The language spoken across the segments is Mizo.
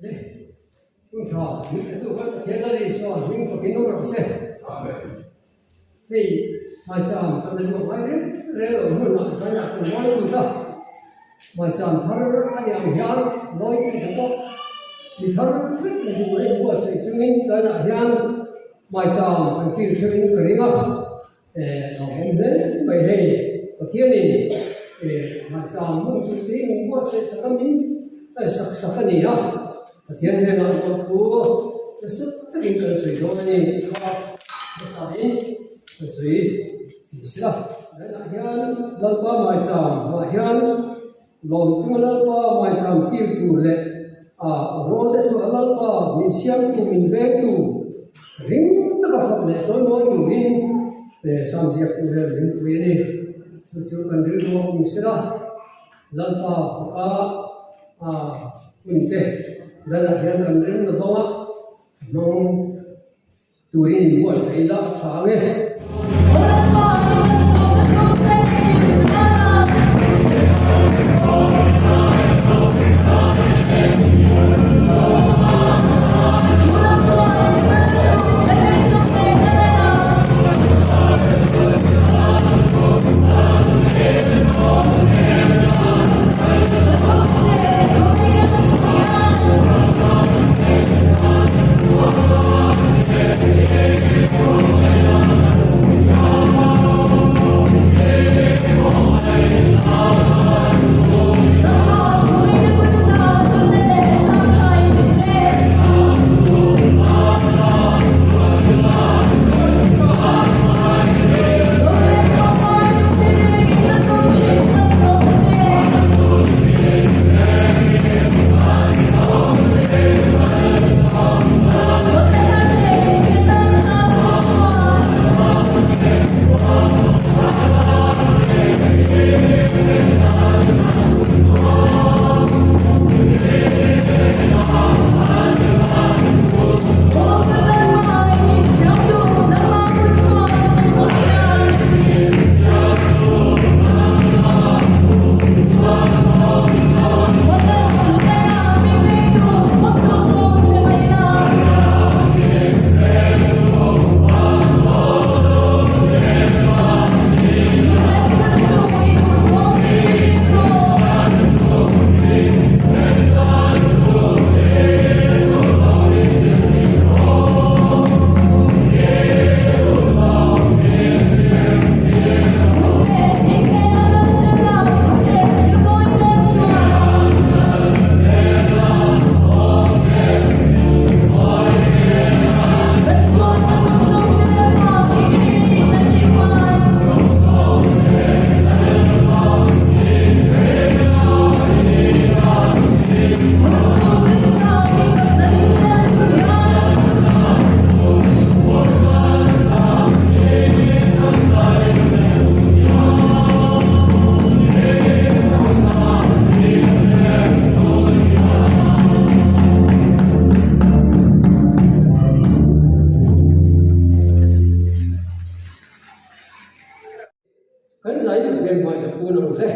Le, hun tha min pe chu kan Pathian Lal Isua hming fakin awm rawh se. Hei Maicham kan la luak ngai reng reng lo hmunah China kan ngawi lut a, Maicham thar a ni ang hian ngawi tute pawh mi thar vek ni tur a inbuatsaih chungin China hian Maicham kan kil theuhin ka ring a. Eh, a awm hle mai hei, Pathianin eh Maicham hmun tur te hi min buatsaih sak a, min sak sak a ni a, Pathian hnenah chuan thu nasa takin kan sawi dawn a ni tih kha hmasain ka sawi ni sila. Tunah hian Lalpa Maicham hmuah hian lawm chunga Lalpa Maicham kil tur leh a rawl te chu a Lalpa min siamtu min vengtu ring taka fak leh chawi mawi turin sam ziak tur hian min fui a ni. Chu chu kan rilru a awm sela Lalpa faka a hun te zanah hian kan ring lo vang a, hmang Turin inbuatsaih ila a tha ang e. Kan zai Pathian hmai ka pu lo hle.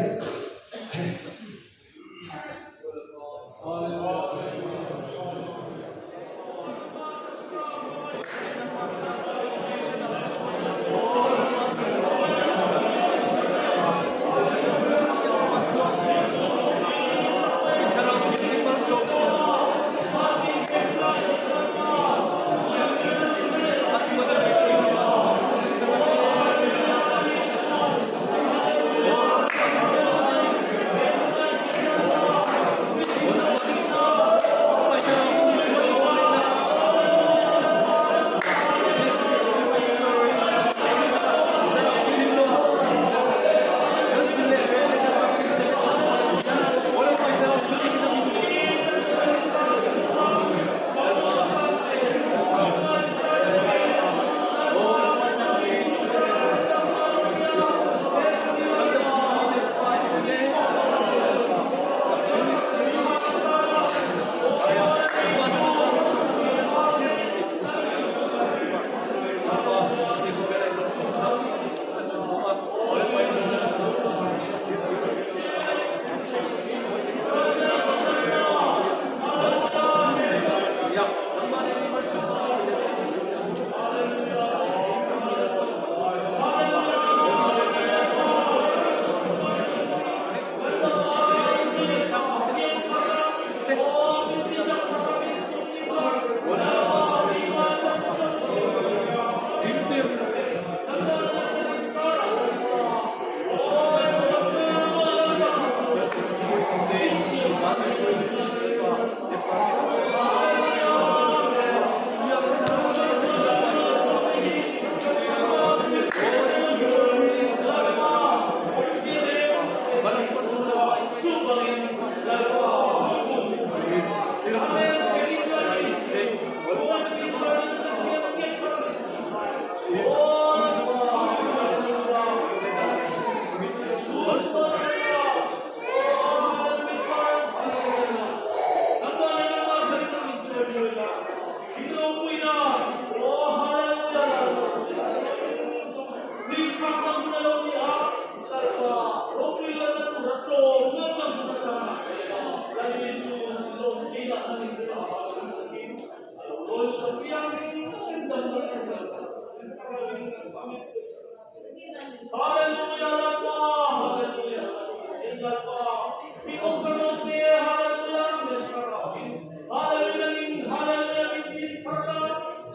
Hallelujah Lalpa Hallelujah Lalpa mi awm ka rawng te Hallelujah Amen thlarau in Hallelujah in Hallelujah min din thar la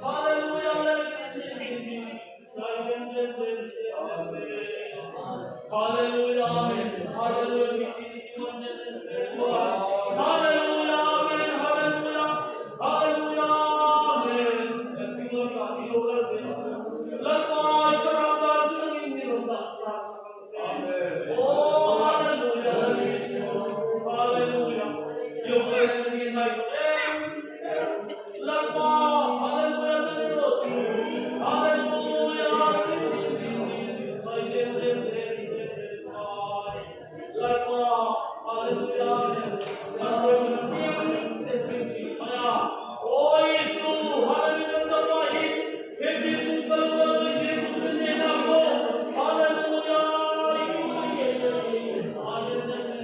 Hallelujah Hallelujah Amen Hallelujah min Hallelujah Amen Hallelujah Hallelujah Amen Lalpa i thlarau dan chu nangin min rawn dah zat sak ang che. Oh Hallelujah Hallelujah Lalpa Hallelujah nan erawh chu Hallelujah Lalpa Hallelujah Aw Isu Hallelujah kan zapa hi he dinhmun ka lo la lui zir put kan hnenah pawh Hallelujah Hallelujah Hallelujah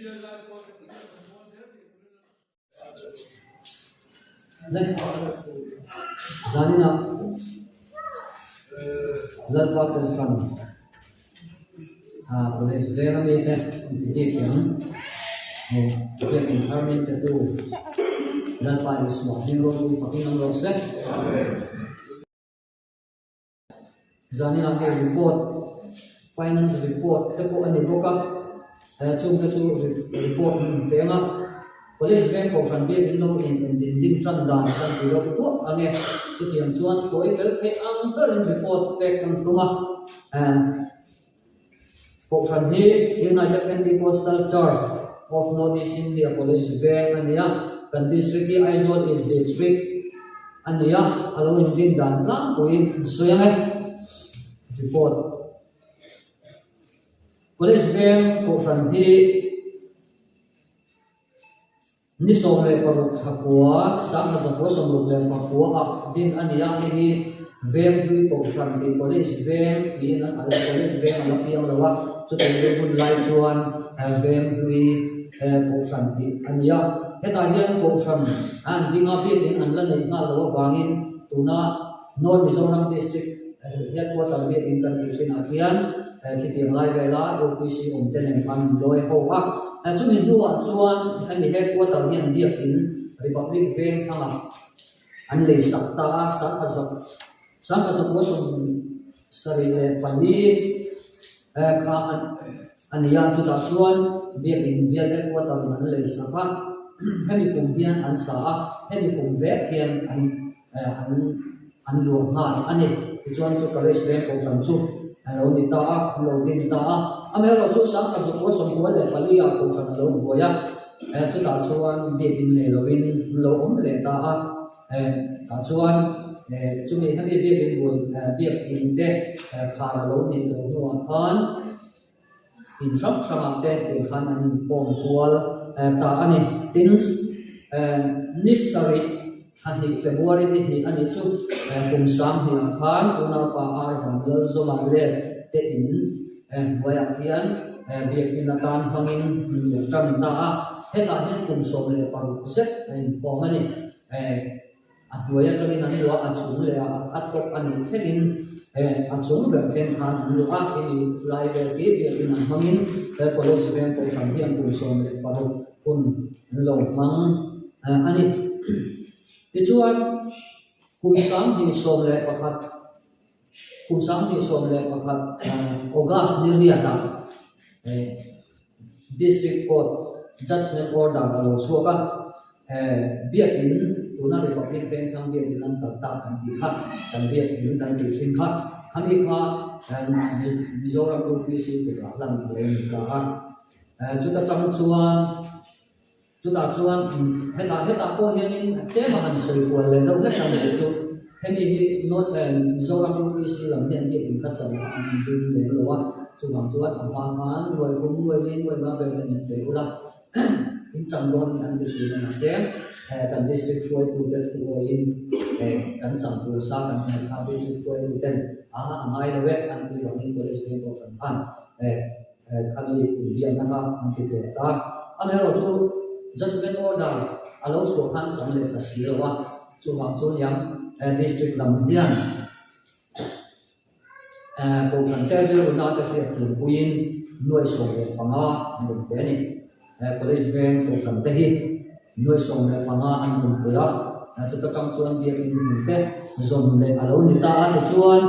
Zaninah Lalpa Kohhran College venga mite an ti bik ang. Biakin thar min petu Lalpa Isua hming ropui fakin awm rawh se. Zaninah hei report, finance report te pawh a ni bawk a, chungte chu report an inpeng a, College veng kohhran biakin lo in engtin ding tan dan kan ti deuh duah ang e, chutiang chuan tawi fel theih ang berin report pek kan tum a, kohhran hi United Pentecostal Church of North East India College veng a ni a, kan district hi Aizawl East District a ni a, a lo indin dan tlangpui an sawi ang e, report. College veng kohhran hi. Ni 16 thla kua, 1966 ah din a ni a, hei hi Venghlui Kohhran tih College Veng tiin a la College Veng a la piang lo a, chutih leh hun lai chuan Venghlui Kohhran tih a ni a. Hetah hian Kohhran a an ding a, biakin an la neih nghal loh avangin tuna North Mizoram District Headquarter biakin kan tih thinah hian Khitiang lai vela UPC awm te nen khan an lawi ho a. Chumi hnuah chuan hemi headquarter hian biakin Republic veng thlangah an lei sak ta a, 1974 kha a ni a, chutah chuan biakin bial headquarter in an lei sak a, hemi kum hian an sa a, hemi kum vek hian an an an luah nghal a ni. Tichuan chu College veng kohhran chu a lo ni ta a, an lo din ta a. Amaherawhchu 1994 ah kohhran a lo buai a, chutah chuan biakin nei lovin an lo awm leh ta a. Tah chuan chumi hemi biakin buai biakin te khar a lo nih tawh hnuah khan in hrang hrangah te tih khan an inkhawm kual ta a ni. Tin, ni sarih thla hnih February ni hnih a nih chu kum 2000 ah khan unaupa Ar Van Lalzawma leh te in hnuaiah hian biakin atan hmangin an lo tan ta a, hetah hian kum 16 zet a inkhawm a ni. A hnuai atangin an luh a, a chung leh a a tawp a nih thlengin a chung ber thleng khan an luh a, hemi lai vel hi biakin an hmangin he college veng kohhran hian kum 16 hun an lo hmang a ni. Tichuan, kum 2011 kum 2011 August ni riatah District Court Judgement Order a lo chhuak a. Biakin, tuna Republic Vengthlang biakin an kal tak kan tih kha, kan biakin kan tih thin kha, khami kha Mizoram UPC kutah hlan a lo ni ta a. Chuta tang chuan, chutah chuan hetah hetah pawh hianin tlem a han sawi kual leh deuh hlek a ni chu. Hemi hi North Mizoram UPC lam hian biakin kha chan an inring lem lo a, chuvang chuan a hma khan nuai kum nuai li nuai nga vel te min pe ula. In chang dawn nih an ti thin a mahse kan district hruaitute thu awiin kan chang tur sa kan ngaih kha district hruaituten a a ngai lo e an tih vangin college veng kohhran khan khami inbiakna kha an ti tur ta. Amaherawhchu judgement order a lo chhuah khan chang leh ta si lo a, chuvang chu niang district lam hian Kohhran te rilruna te hriat thiampuiin nuai 15 an rawn pe a ni. College veng kohhran te hi nuai 15 an rawn pe a, chuta tang chuan biakin hmun te zawn leh a lo ni ta a. Tichuan,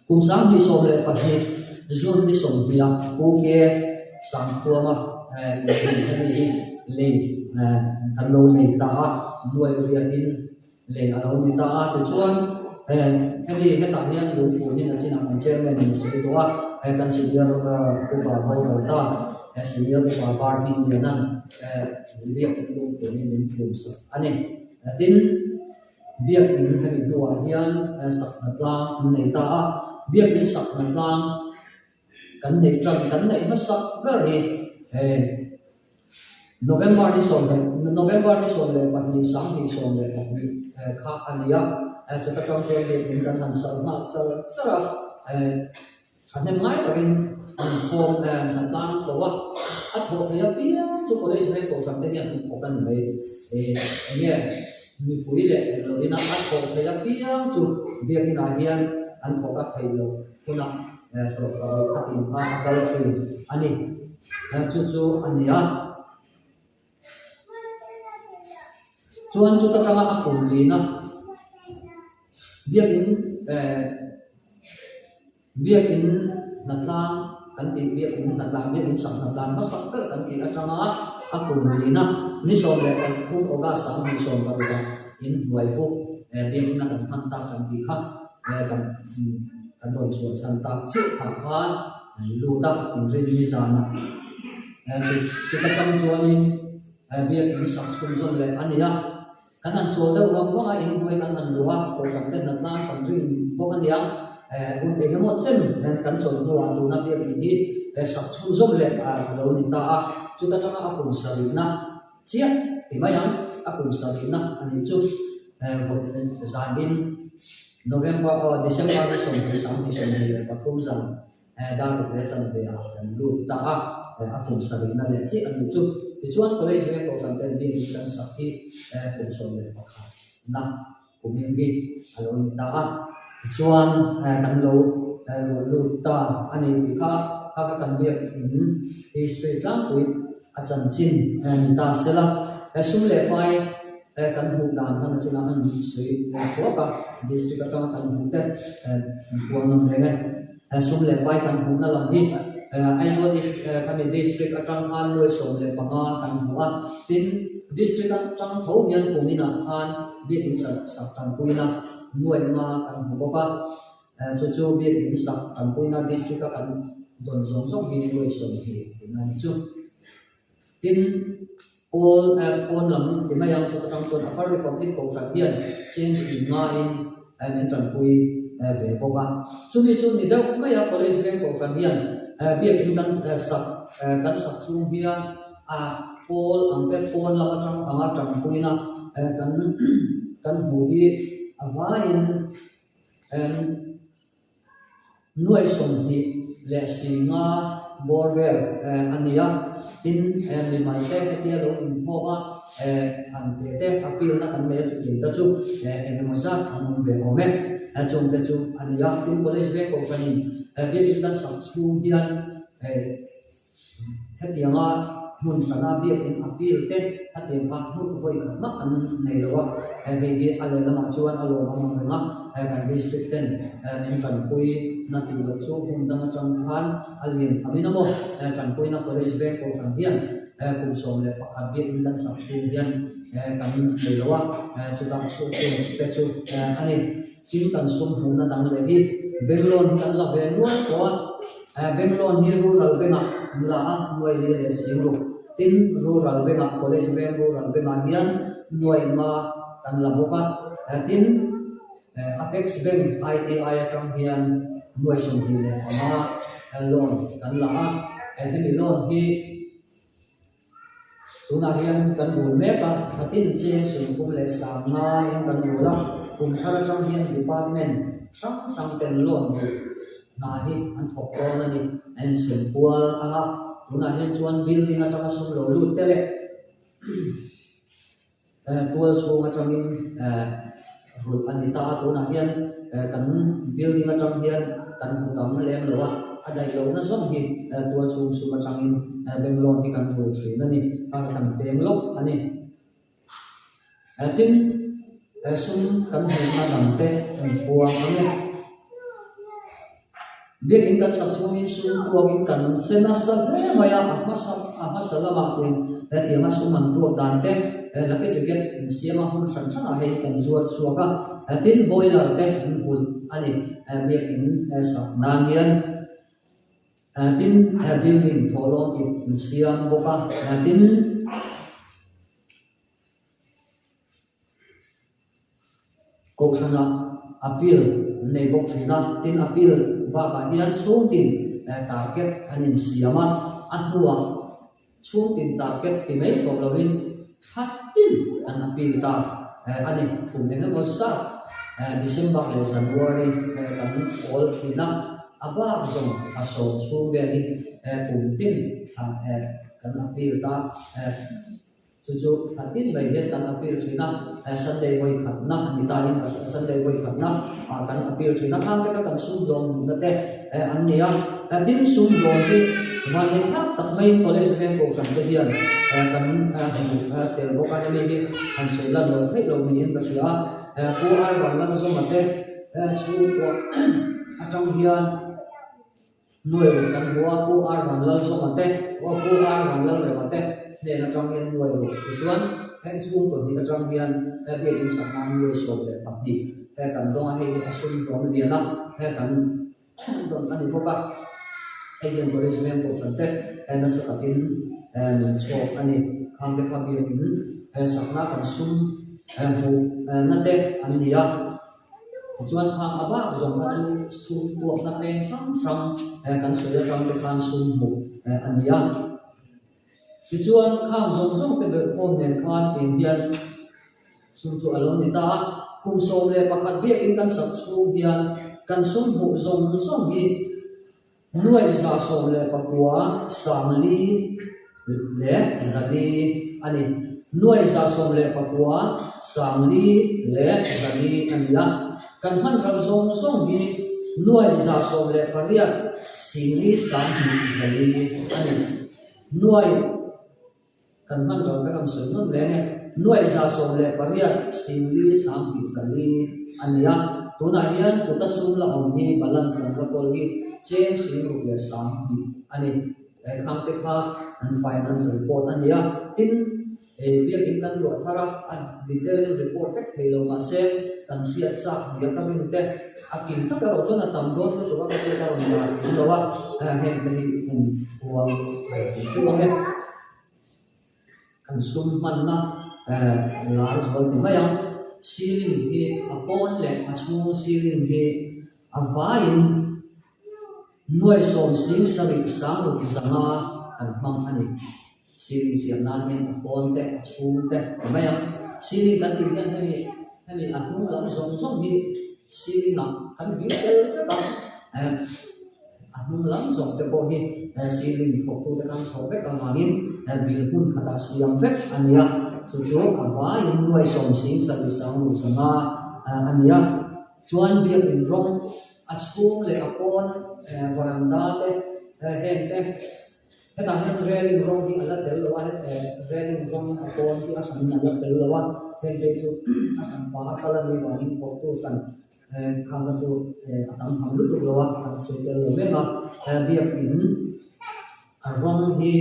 kum 2012 June ni 20 ah Pu Ke Sangthuama inhmun hemi hi lei kan lo nei ta a, nuai riatin Lei a lo ni ta a, tichuan hemi hetah hian lungphumin a chinah kan chairman in a sawi tawh a, he kan senior upa boral ta, he senior upa var hming lianan biakin lungphumin min phum sak a ni. Tin, biakin hemi hnuah hian sakna tlang an nei ta a, biakin sakna tlang kan neih tan kan neih hmasak ber hi November ni sawm leh November ni 12 2012 kha a ni a, chuta tang chuan biakin kan han sal nghal char char a, thahnem ngai takin an khawm a tlang tho a. A thawh theih apiang chu college veng kohhran te hian an thawk a ni mai. Eng nge mipui leh eng lovin a thawh theih apiang chu biakinah hian an thawk a theih loh hunah hlawhfa khatin kha a kal thin a ni. Chu chu a ni a. Chuan chuta tanga a kum lina biakin eh biakin hnatlang kan tih biakin hnatlang biakin sak hnatlang hmasak ber kan tih atanga a kum lina ni 13 August ah ni 16 ah in hnuai pawh eh biakin a kan hman tak kan tih kha eh kan kan rawn chhuah chhan tak chiah phah khan an lut a inrinni zana. Chuta tang chuanin biakin sak chhunzawm leh a ni a, kan han chawl deuh vang vang a, inhnuai kan han luh a, kohhran te hnatlang kan rin bawk a nia, hun eng emaw chen kan chawl hnuah tuna biakin hi sak chhunzawm leh a lo ni ta a, chuta tanga a kum sarihna chiah ti mai ang, a kum sarihna a nih chu zanin November aw December ni 23 zan. Dar ruk leh chanve ah kan lut ta a, a kum sarihna leh chiah a nih chu. Tichuan College veng kohhran ten biakin kan sak hi kum 11 na kumin hi a lo ni ta a. Tichuan kan lo luah lut ta a ni tih kha kha kha kan biakin history tlangpui a chanchin ni ta sela. Sum leh pai kan hmuh dan khan a chinah an sawi thuak a, district atanga kan hmuh te an puang ngam reng e. Sum leh pai kan hmuhna lam hi Aizawl khami district atang khan nuai 15 kan hmu a, tin district atang tho hian kuminah khan biakin sak tanpuina nuai nga kan hmu bawk a, chu chu biakin sak tanpuina district a kan dawn zawng zawng hi nuai 20 tihna a ni chu. Tin, Pawl pawn lam ti mai ang chu ka tang chuan Upper Republic Kohhran hian cheng si ngaiin min tanpui ve bawk a. Chumi chu ni deuh mai a College Veng Kohhran hian biakin kan sak kan sak chung hian a pawl ang te pawn lam atang anga tanpuina kan kan hmuh hi a vaiin Nuai 25 bawr vel a ni a, tin mimai te hetia lo inkhawm a, han te te appeal na kan nei a chutiang te chu eng emaw zat an awm ve awm e, chung te chu a ni a, tin college veng kohhranin biakin kan sak chhung hian Hetianga hmun hrana biakin appeal te hetiang kha hmun vawi khat mah an nei lo a, hei hi a lehlamah chuan a lawm ang reng a, kan district ten min tanpui na tih loh chu hmun dang atang khan a lian thamin a maw, tanpuina college veng kohhran hian kum 11 biakin kan sak chhung hian kan nei lo a, chutah chung te chu a ni. Tin kan sum hmuhna dang leh hi bank loan hi kan la ve nual tawh a, bank loan hi rural bank ah an la a, nuai li leh sing ruk. Tin rural bank ah college veng rural bank ah hian nuai nga kan la bawk a, tin Apex bank ITI atang hian nuai 25 loan kan la a, hemi loan hi Tunah hian kan rul mek a, thlatin cheng 35 in kan rul a, kum thar atang hian department hrang hrang ten loan rulh hna hi an thawk dawn a ni. A insem kual ang a, tunah hian chuan building atanga sum lo lut te leh Tual chhung atangin rulh a ni ta a, tunah hian kan building atang hian kan hmu tam lem lo a, a daih lohna zawng hi tual chhung sum atangin bank loan hi kan rul thin a ni, kha kan peng lawk a ni. Tin, sum kan hmuhna dang te an puang ang e. Biakin kan sak chhungin sum tuakin kan che nasa hle mai a, a hmasa a hmasa lamah tuin hetianga sum an tuak dan te lucky ticket an siam a, hmun hran hranah hei kan zuar chhuak a, tin boiler te an vulh a ni biakin sak nan hian. Tin building thawhlawm ip an siam bawk a, tin. Kohhranah appeal an nei bawk thin a, tin appeal bakah hian chhungtin target an insiam a, a hnuah chhungtin target ti mai tawh lovin thla tin an appeal ta a ni. Kum eng emaw zat December leh January kan awl thin a. A bak zawng a sawm chhung vel hi kum tin thla kan appeal ta. Chu chu thla tin mai hian kan appeal thin a, Sunday vawi khatna a ni ta in ka hria, Sunday vawi khatna ah kan appeal thin a, khang veka kan sumdawn hmuhna te an ni a, tin sumdawn hi vanneih thlak tak maiin college veng kohhran te hian kan hmu tel bawk a, hemi hi han sawi lan loh theih lo niin ka hria a, Pu Arvan Lalzawma te chhungkua atang hian. Nuai ruk kan hmu a, Pu Ar Vanlalzawma te, aw Pu Ar Vanlalrema te hnen atang hian nuai ruk tichuan heng chhungkaw hnih atang hian he biakinn sak nan nuai 12 he kan dawng a, hei hi a sum hlawm lian a, he kan dawn a ni bawk a, hei hian college veng kohhran te he nasa takin min chhawk a ni, khang te kha biakinn he sakna kan sum hmuh na te an ni a. Tichuan khang a bak zawng kha chu sum tuakna peng hrang hrang kan sawi atang te khan sum hmuh a ni a. Tichuan khang zawng zawng te belhkhawm nen khan eng hian sum chu a lo ni ta a. Kum 11 biakin kan sak chhung hian kan sum hmuh zawng zawng hi 119 40 leh 400 a ni. 119 40 leh 400 a ni a. Kan hman ral zawng zawng hi 118 4 2 400 a ni. Nuai kan hman ral kha kan sawi nawn reng e. 118 4 2 400 a ni a. Tunah hian kuta sum la awm hi balance kan la kawl hi cheng 60 leh 20 a ni. He khang te kha an finance report a ni a. Tin, biakin kan luah thar a, a detail in report vek thei lo mahse kan hriat chak nia ka rin te a kim tak erawh chuan a tam dawn lutuk a ka hriat a rawn dah kim lo a, heng te hi han puang ve thei theuh ang e. Kan sum hmanna lar zual ti mai ang. Ceiling hi a pawn leh a chhung ceiling hi a vaiin nuai sawm sing sarih sang ruk zanga kan hmang a ni. Ceiling siam nan hian a pawn te a chhung te ti mai ang. Ceiling kan tih hian hemi hemi a hnung lam zawng zawng hi ceiling ah kan vil tel vek a. A hnung lam zawng te pawh hi ceiling thawktute khan thawh vek avangin bill hmun khatah siam vek a ni a, chu chu a vaiin nuai sawm sing sarih sang ruk zanga a ni a. Chuan biakin rawng a chhung leh a pawn varanda te heng te hetah hian railing rawng hi a la tel lo a, railing rawng a pawn hi a hranin a la tel lo a, heng te chu a hran pah a kal a nih vangin thawktu hran Khang kha chu a tam tham lutuk lo a, kan sawi tel lo mek a. Biakin a rawng hi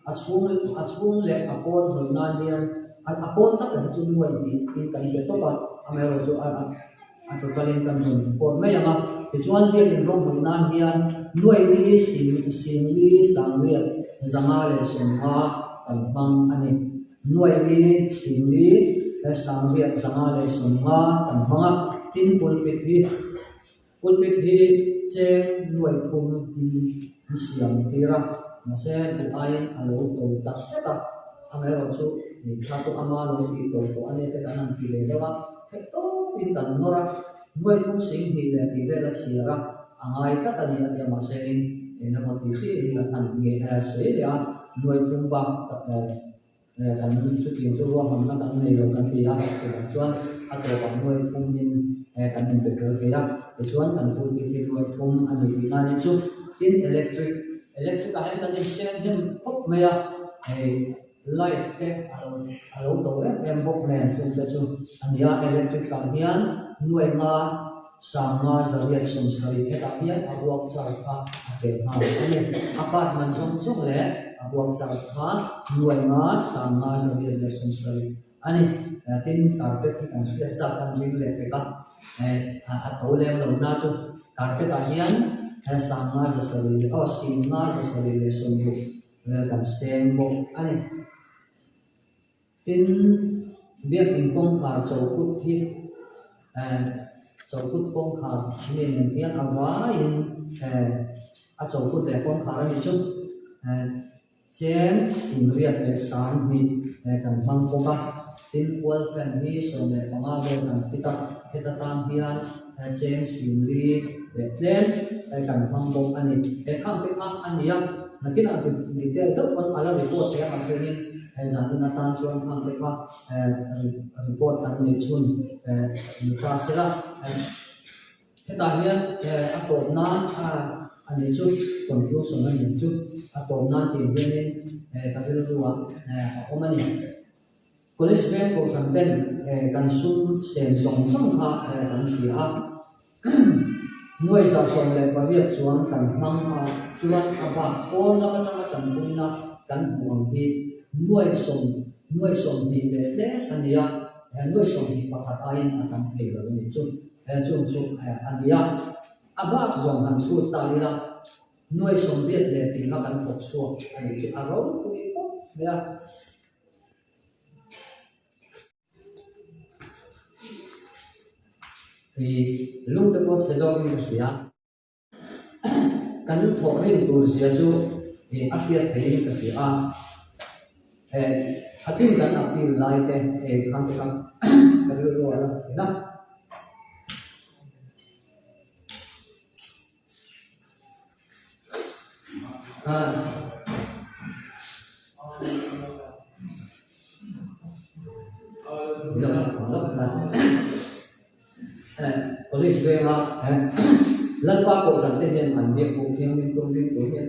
a chhung a chhung leh a pawn hnawih nan hian a pawn takah hi chu nuai hnih in kan pe tawp a, amaherawhchu chu a a total in kan rawn report mai ang a. Tichuan biakin rawng hnawih nan hian nuai li sing singli sangriat zanga leh sawmnga kan hmang a ni. Nuai li, singli, 80 leh 50 kan hmang a, tin pulpit hi pulpit hi cheng nuai thum in an siam tir a, mahse duh aiin a lo to ta hret a, amaherawh chu kha chu ama lo tih to tawh a nia te kan han ti ve deuh a, theih tawp in kan nawr a, nuai thum sing hnih leh tih vel a chhiar a, a ngai tlat a ni a tia mahse in eng emaw tih tih in kan han sawi leh a, nuai thum bak Kan chutiang chu ruahmanna kan nei lo kan ti a, chuvang chuan a tawpah nuai thum in kan inpe fel thei a, tichuan kan pulpit hi nuai thum a ni tihna a nih chu. Tin, electric, electric ah hian kan inseng hnem khawp mai a, hei light te a lo a lo to em em bawk nen chung te chu a ni a, electric ah hian nuai nga sanga zariat 70 hetah hian a work charge kha a tel nghal a ni. Apartment zawng zawng leh a work charge kha nuai nga sanga zariat leh 70 a ni. Tin, carpet hi kan hriat chak kan ring leh pek a, a to lem lo na chu carpet ah hian sanga zasarih leh aw singa zasarih leh 60 vel kan seng bawk a ni. Tin, biakin kawngkhar chokut hi chokut kawngkhar mi nen hian a vaiin a chokut leh kawngkhar a nih chu cheng singriat leh sang hnih kan hmang bawk a. Tin, wall fan hi 15 vel kan fit a, heta tan hian cheng singli leh tlem. kan hmang bawk a ni. He khang te kha a ni a, nakinah detail deuh pawn a la report thei a, mahse zanin atan chuan khang te kha report kan neih chhun ni ta se la. Hetah hian a tawp nan a nih chu conclusion a nih chu a tawp nan tih hianin ka rilruah a awm a ni. College veng kohhran ten kan sum sem zawng zawng kha kan hria a, 1880 chuan kan hmang a, chuan a bak pawn lam atanga tanpuina kan hmuh ang hi nuai sawm nuai sawmhnih leh tlem a ni a, nuai sawmhnih pakhat aiin a tam thei lo a nih chu. Chung chu a ni a, a bak zawng han chhut ta ila nuai sawmriat leh tih kha kan thawk chhuak a nih chu a ropui khawp mai a. Lungte pawh chhe zawkin ka hria. Kan thawh rin tur zia chu a hriat theihin ka hria a. Khatin kan appeal lai te khan te kha ka rilru a lang thin a. College venga Lalpa kohhran te hian an biak buk thianghlim tum ding tur hian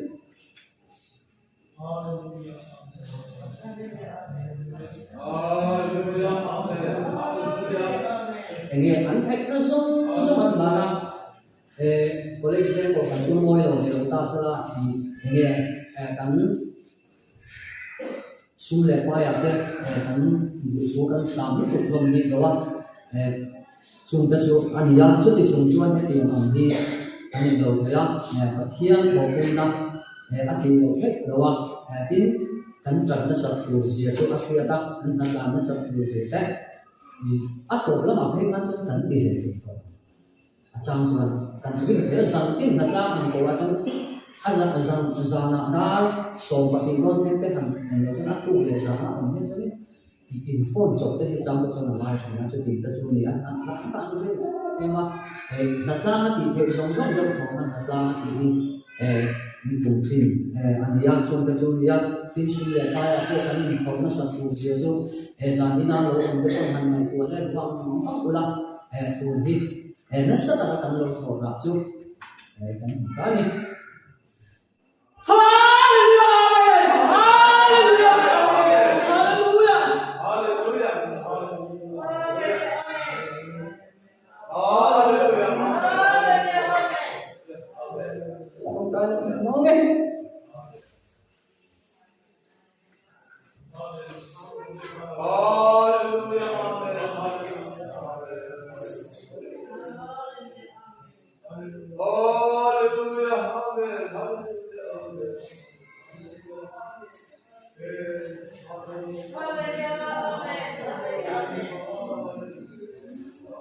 Enge an theihna zawng zawng an hlan a. College veng pawh kan chu mawi lo ni lo ta sela enge kan sum leh paiah te kan duhthu kan sam lutuk hlawm bik lo a, chung te chu a ni a, chuti chung chuan hetiang ang hi kan in lo thei a, Pathian thawhpuina a tih loh theih lo a, tin kan ṭan nasat tur zia chu a hriat a, kan hnatlan nasat tur zia te a tawp lamah phei khan chuan kan ti leh thei tawh. A chang chuan kan rim kher zan tin hna tlang han ko ah chuan a zan zan zanah dar 12 dawn thleng te han en loh chuan a tuk leh zanah awm hian chuan in phone chawp te hi chang te chuan a ngai thin a chuti te chu a ni a hna tlang kha an rim em em a hei hna tlang a tih theih zawng zawng deuh thawh khan hna tlang a tih hi min tum thin a ni a chung te chu a ni a tin sum leh paiah pawh kan inkhawrh nasat tur zia chu he zan ina lo awm te pawh han ngaihtuah let vang vang ula. He tur hi he nasa taka kan lo thawh rah chu kan hmu ta a ni. Hallelujah! Amen! Hallelujah! Amen! Hallelujah! Hallelujah! Hallelujah! Tawngtaina kan hmang e.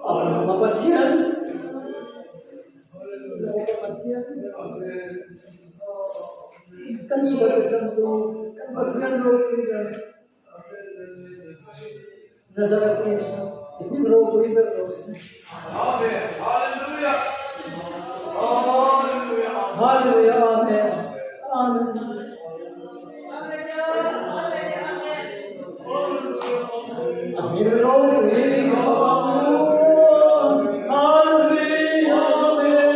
Abrahama Pathian, Jakoba Pathian, Kan sual kan tu kan Pathian ropui ber Nazareth Isua i hming ropui ber rawh se. Amen. Hallelujah. Hallelujah. Hallelujah. Amen. Amen. A hming ropui Hallelujah. Amen.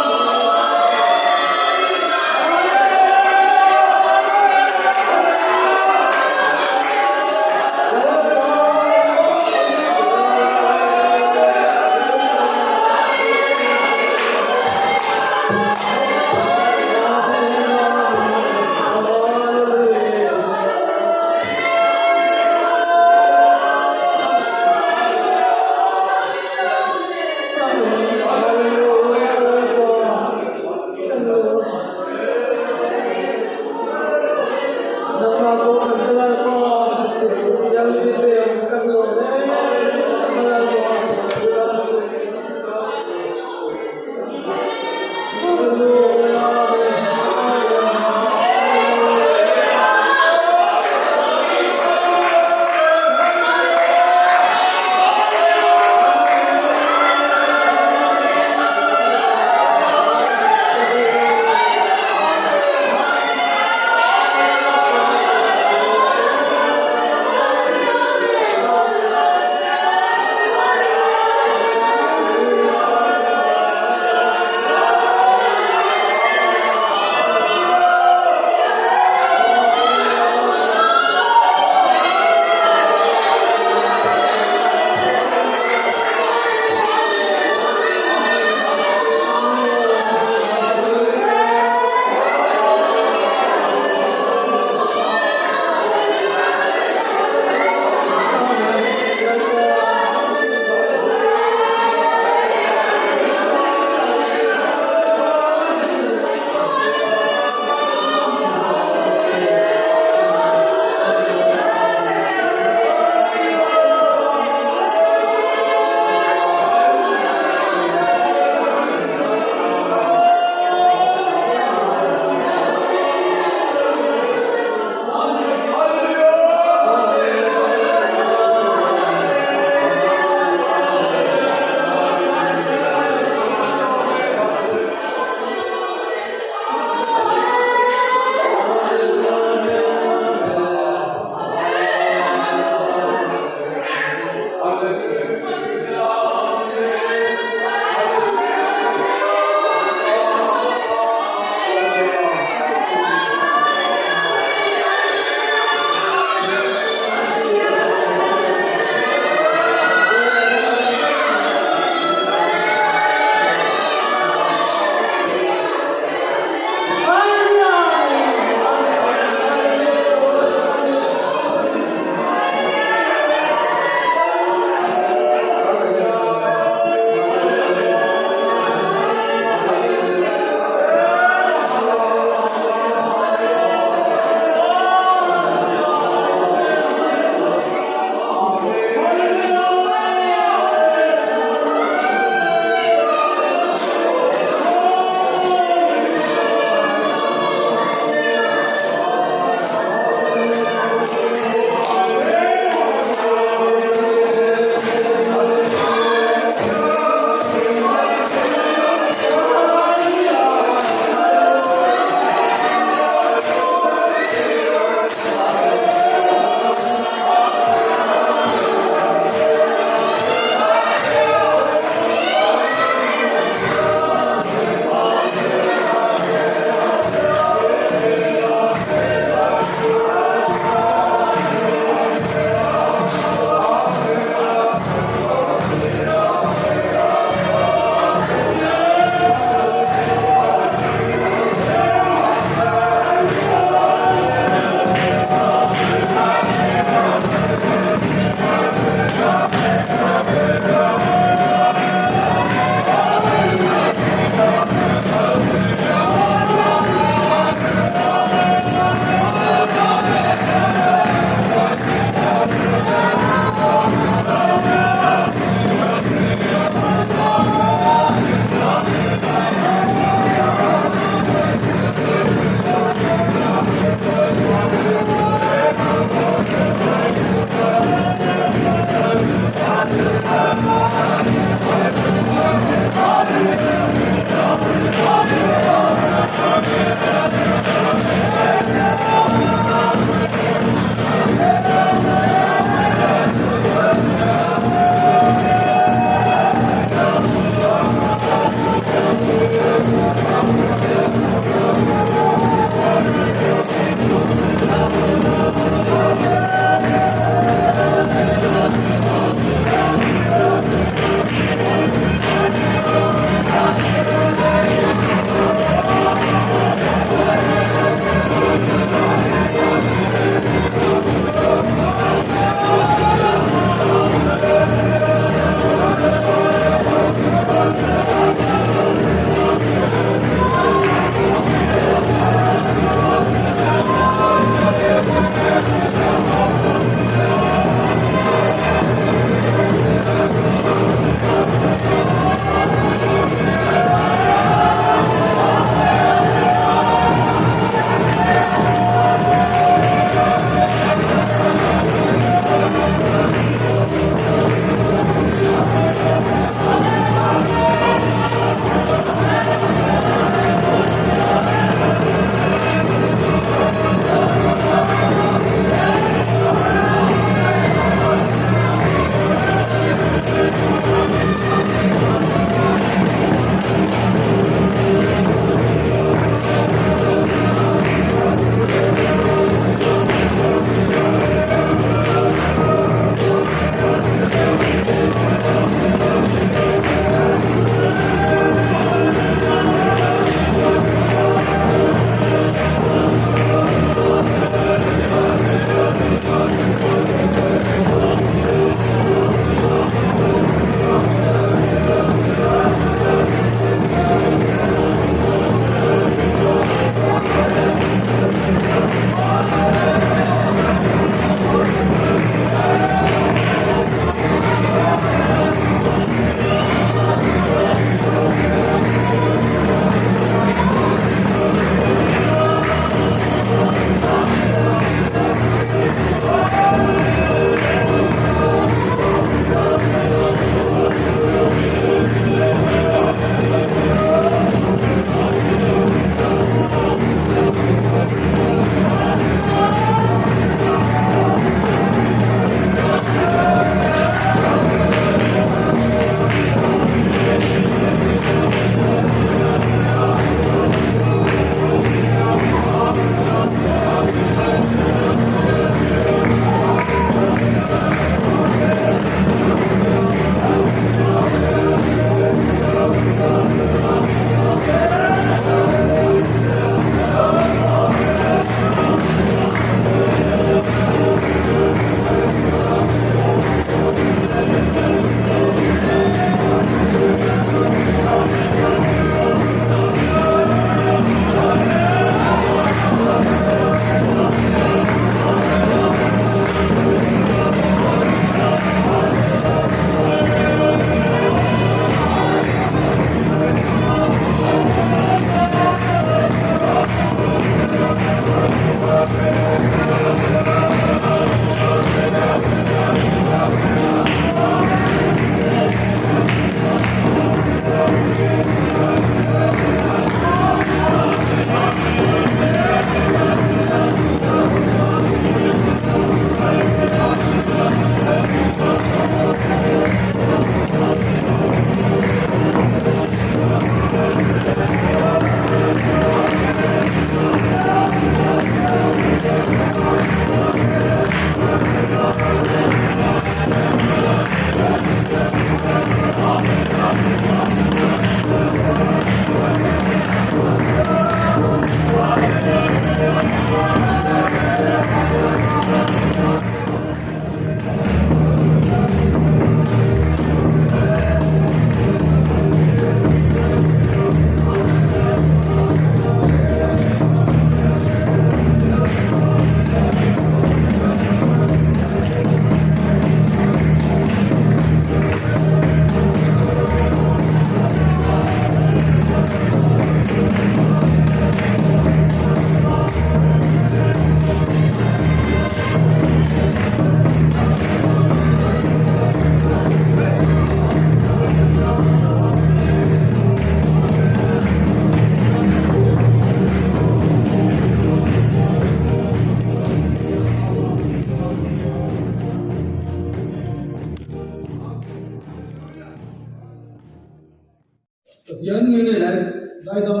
Pathian nge nei lai zaidam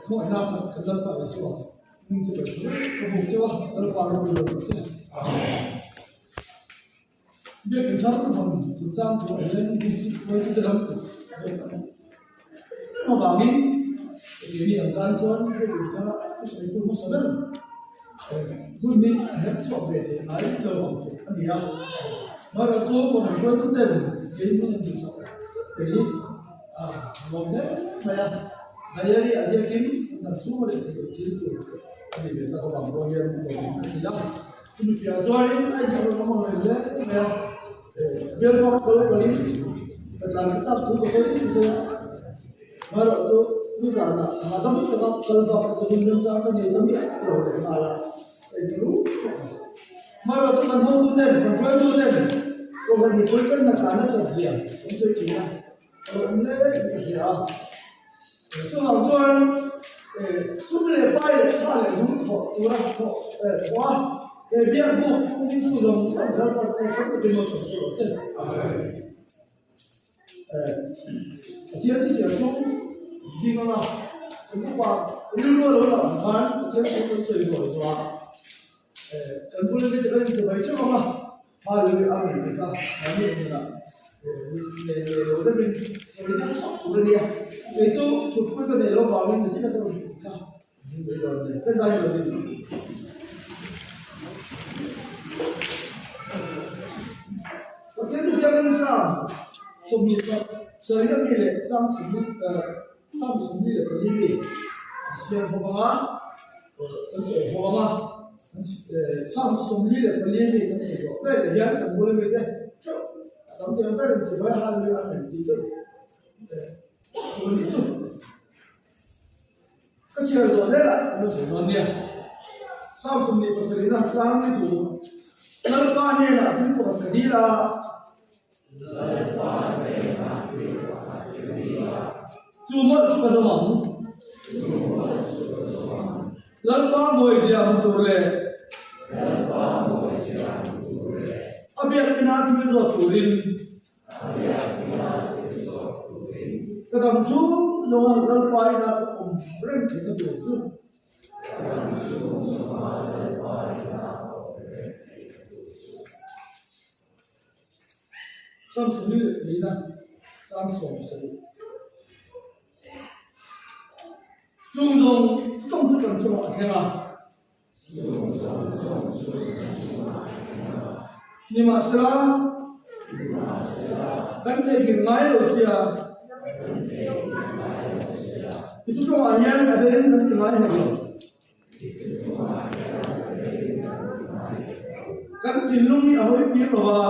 khawngaihna khat kan Lalpa Isua hming chu ka thu ka buk teuh a, Lalpa ropui lo rawh se. Biakin thar hawn chungchang thuah hian District hruaitute lam kut vek a awm reng avangin keini ang tan chuan biakin thara thusawitu hmasa ber hun hi a herh chhuak ve thei ngai lo ang tih a ni a. Amaherawhchu Kohhran hruaituten keimah an duhsak te hi a lawm hle mai a, diary a ziakin an dam chhung a leh theih loh thil tur a ni ve tak avang pawh hian lawm a ni a. Chumi piah chuanin a inchak rawng a hmang hle mai a, bialfa kal kalin ka tlan ka chak thu ka sawi ka sawi a, amaherawhchu nizanah hahdam taka kal bak kha chu hun remchang ka nei ta miah lo leh nghal a, ka inṭha rup rup a. Amaherawhchu kan hotuten, kan hruaituten Kohhran mipui kan hna tlan nasat zia kan sawi thin a, ka lo awm hle in ka hria a. Chuvang chuan sum leh pai leh tha leh zung thawh tura thawh thawh a, he biak buk ringtu zawng zawng Lalpa te tam takin malsawm chu rawh se. Pathian chu chiah chu ding anga kan upa rilru a lo lang ang khan Pathian chu kan sawi rual zawh a, kan bula mite kan inchawhmai theuh ang a, Hallelujah a ngei tih kha mahni engmah nei nei lo deuhin sawi tak tak tur a nia. Kei chu thutpui ka neih loh vangin zin a ka rawn tih kha mai dawn nia. Ka zai lo in. Pathian chu hian Sam 20 sarih a mi leh Sam Sam 24 mi an siam bawk ang a, an sawi bawk ang a. Sam 24 mi kan sawi tawh vel ah hian kan bula mite theuh a tam thei ang ber in chibai hallelujah amen tih chu tur a nih chu. Ka chhiar zawh zel ah kan lo sawi dawn nia. Sam 27 na tlang ni chu Lalpa hnenah thil pakhat ka dil a. Chu mawlh chu ka zawm ang. Lalpa mawizia hmu tur leh a biakina thil zawt turin ka dam chhung zawnga Lalpa ina ka awm reng theihna tur chu. Samsung leh Lina chang 70. Chung zawng zawng chu kan chungah a thleng a. Nimahsela, kan theihnghilh ngai lo sia. I chu chungah hian a den kan ti ngai hek lo. Kan thinlung hi a hawi tir lo a,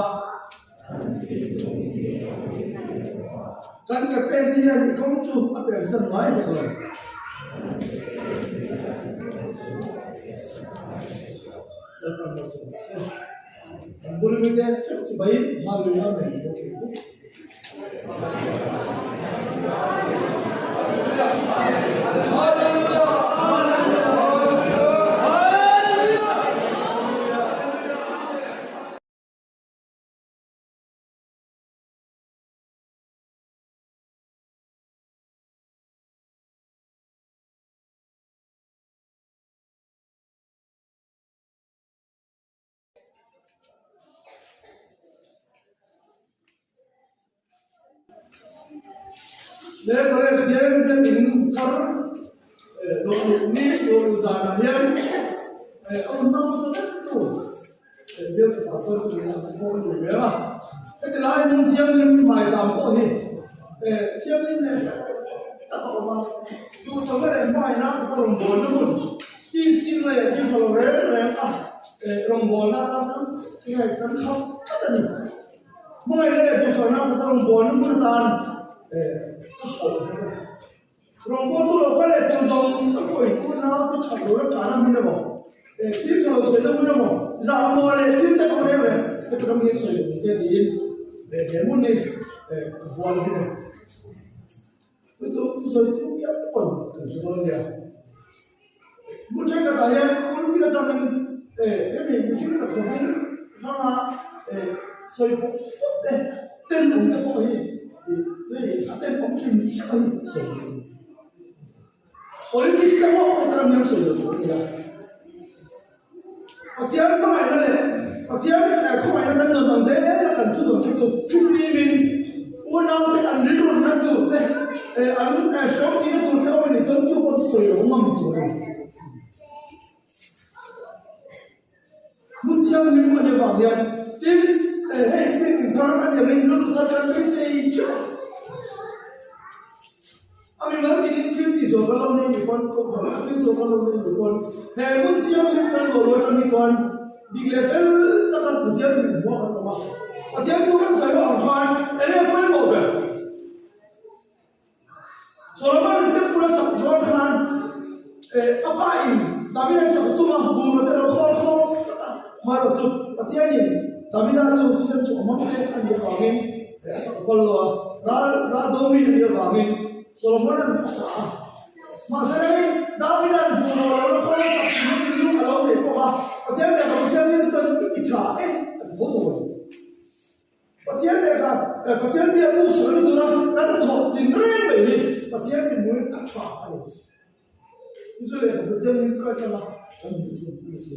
kan ke pek te hian i kawng chu a pensan ngai hek lo. Lalpan malsawm rawh se. Kan bul mite theuh chu bai Hallelujah Amen bawk in. Leh hian biakinn thar lawhluh ni lawhluh zanah hian a rawn hmang hmasa vek tu biak fapa chuan tih ang te pawh a ni ve a. Heti lai hmun thianghlim hmaizam pawh hi thianghlim leh tak a awm a, duhsakna leh hmaina ka rawngbawlna hmun Tin leh thil tha lo reng reng a rawngbawlna atan chuan enge kan khap tlat a ni. Hmangaihna leh duhsakna khat a rawngbawlna hmun atan ka hauh bawk a. Rawngbawltu lo kal leh tur zawng zawng pawhin unau te that tura kahna hmun emaw, thil tha lo sawina hmun emaw, zahmawh leh thil te pawh reng reng heti ram hian sawi lo ni se tiin he hmun hi ka hual hi a ni. Chu chu thusawi chu piang pawn kan hre dawn nia. Hmun thenkhatah hian pulpit atangin hemi mihring taksa hming hranga sawi pawh pawp te tenawm te pawh hi Hei a ten awm hrim hrim a ni sawi lo tur. Politics te pawh heta ram hian sawi lo tur a ni a. Pathian hmangaihna leh Pathian khawngaihna kan dawn ang zel a kan thu dawn te chu thufim in unaute an rilrutna tur te an hreawm tihna tur te awm a nih chuan chu pawh chu sawi lo ngam tur a ni. Hmun thianghlim a nih avang hian tin hei meeting thar a nih angin rilru thar kan beisei theuh a. A mimal tinin thil tih zawh kan lo nei ni pawn kohhran a thil zawh kan lo nei ni pawn he hmun thianghlim kan luah luah atang hi chuan dik leh fel taka Pathian min hmuh kan awm a. Pathian chu kan sawi ang khan enge pawimawh ber? Solomon temple a sak dawn khan a pa in Davida sak tum a, bungraw te lo khawl khawm tlat a, hmarawh chu Pathianin Davida chu thisen chhuah hmang te a nih avangin a sak kual lo a, ral ral do mi a nih avangin Solomon-a'n a sa a. Mahse hei Davida'n bungraw lo la khawl a sak tum a thinlung a lo nei bawk a, Pathian leh Pathianin chuan i ti tha e a ti tho tho a ni. Pathian lehkha eh Pathian bia bu sawi na tura kan thawh tin reng mai hi Pathian mihmuin a tha a ni. Chu lehkha Pathian min kai tlang a kan hmuh chu a ni si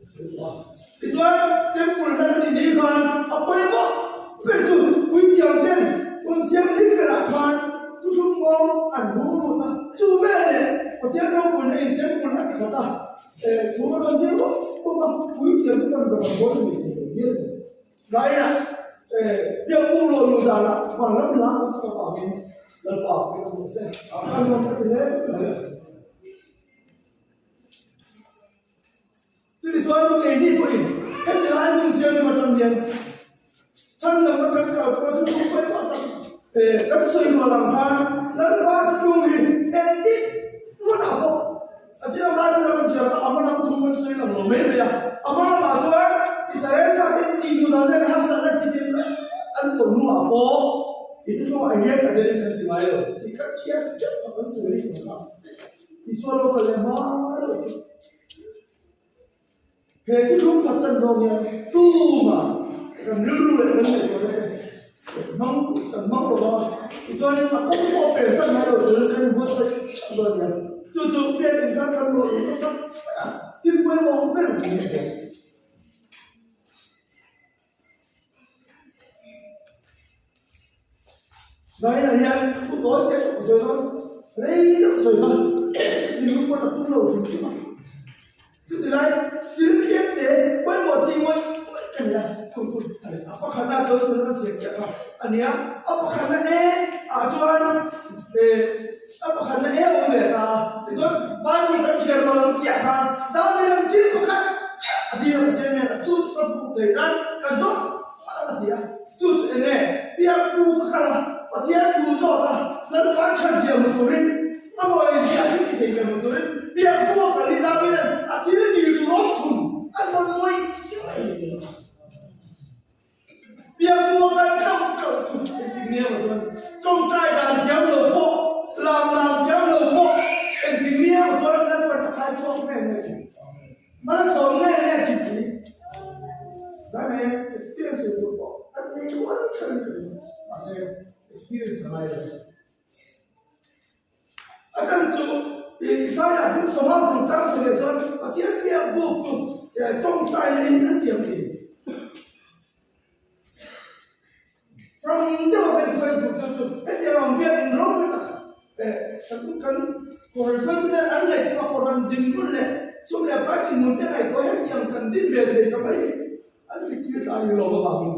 a sawi tawh a. Tichuan temple hlan a nih ni khan a pawimawh ber chu puithiam ten hun thianghlim berah khan thuthlung bawm an hung lut a, chu veleh Pathian ropuina in temple a ti khat a, eh thu a rawn zir rup rup a, puithiam te pawn rawn bawl a ni tih a hial a ni. Zaina biakbu lo luh zanah van lam lam a sa avangin Lalpa pawhin a hmuh che. A nuam ka ti hle mai. Chutichuan keini pawhin heti lai hmun thianghlim atang hian chhandamna kan kal kawng chu thu pawimawh tak kan sawi rual ang khan Lalpa thuthlung hi engtik hmunah pawh A thil ang lai hmun a kan chhiar kha a hma lam thu kan sawi lang lo mai mai a. A hma lamah chuan Israel fate tih duh dan leh harsatna chi tin reng an tawn hnuah pawh i thuthlungah hian a delin kan ti ngai lo tih kha chhiar teuh tak kan sawi rih ang kha. Isua lo kal leh hma lo chu. He thuthlung phatsan zawng hian tumah kan rilru leh kan ngaihtuahna te hmang kan hmang lo va, tichuanin a kawng pawh a pensan ngai lo chuan kan inbuatsaih theuh dawn a nia. Chu chu biak inthar kan luah luh hmasak ber a, thil pawimawh ber a ni a ni. Zainah hian thu tawi te ka sawi dawn, rei deuh sawi kha thinlung pawn a tum lo hrim hrim a. Chuti lai thil tliak te pawimawh tih ngawih ngawih ka ni a, chu chu a ni. A pakhatna chuan tuna ka chhiar chiah kha a ni a, a pakhatna e ah chuan eh a pakhatna e a awm ve ta a, tichuan Bible kan chhiar lo ang chiah khan David-a'n thil pakhat chiah a dil a Pathian hnenah chu chu ka hmuh theih nan ka zawng a ti a. Chu chu eng nge? Piangpu ka kal a, Pathian thu zawt a, Lalpa tha zia hmu turin, a mawi zia hi ti thei zia hmu turin Piangpu a kal hi Davida'n a thil dil tur awm chhun a zawn mawi mai ni thei lo. Piangpu a kal tlauh tlauh chu engtik nge maw chuan tawngtai dan thiam lo pawh, lam dan thiam lo pawh engtik nge maw chuan Lalpa thakhai chhuak nge nge thin. Malsawm nge nge tih hi dan hian experience sawi tur pawh an nei rual thin ka ring mahse experience a ngai lo. A chhan chu Isaiah buk sawma bul chang sawi leh chuan Pathian biak buk chu tawngtaina in an tiam thin. From deuh a kan khawi duh chu chu hetiang ang biak in ropui tak kan kan kawr hruaitu ten an ngaihtuah a kawr an dinhmun leh sum leh pai dinhmun te ngaihtuah hetiang kan din ve thei ta mai an mittir tla a ni lawm avangin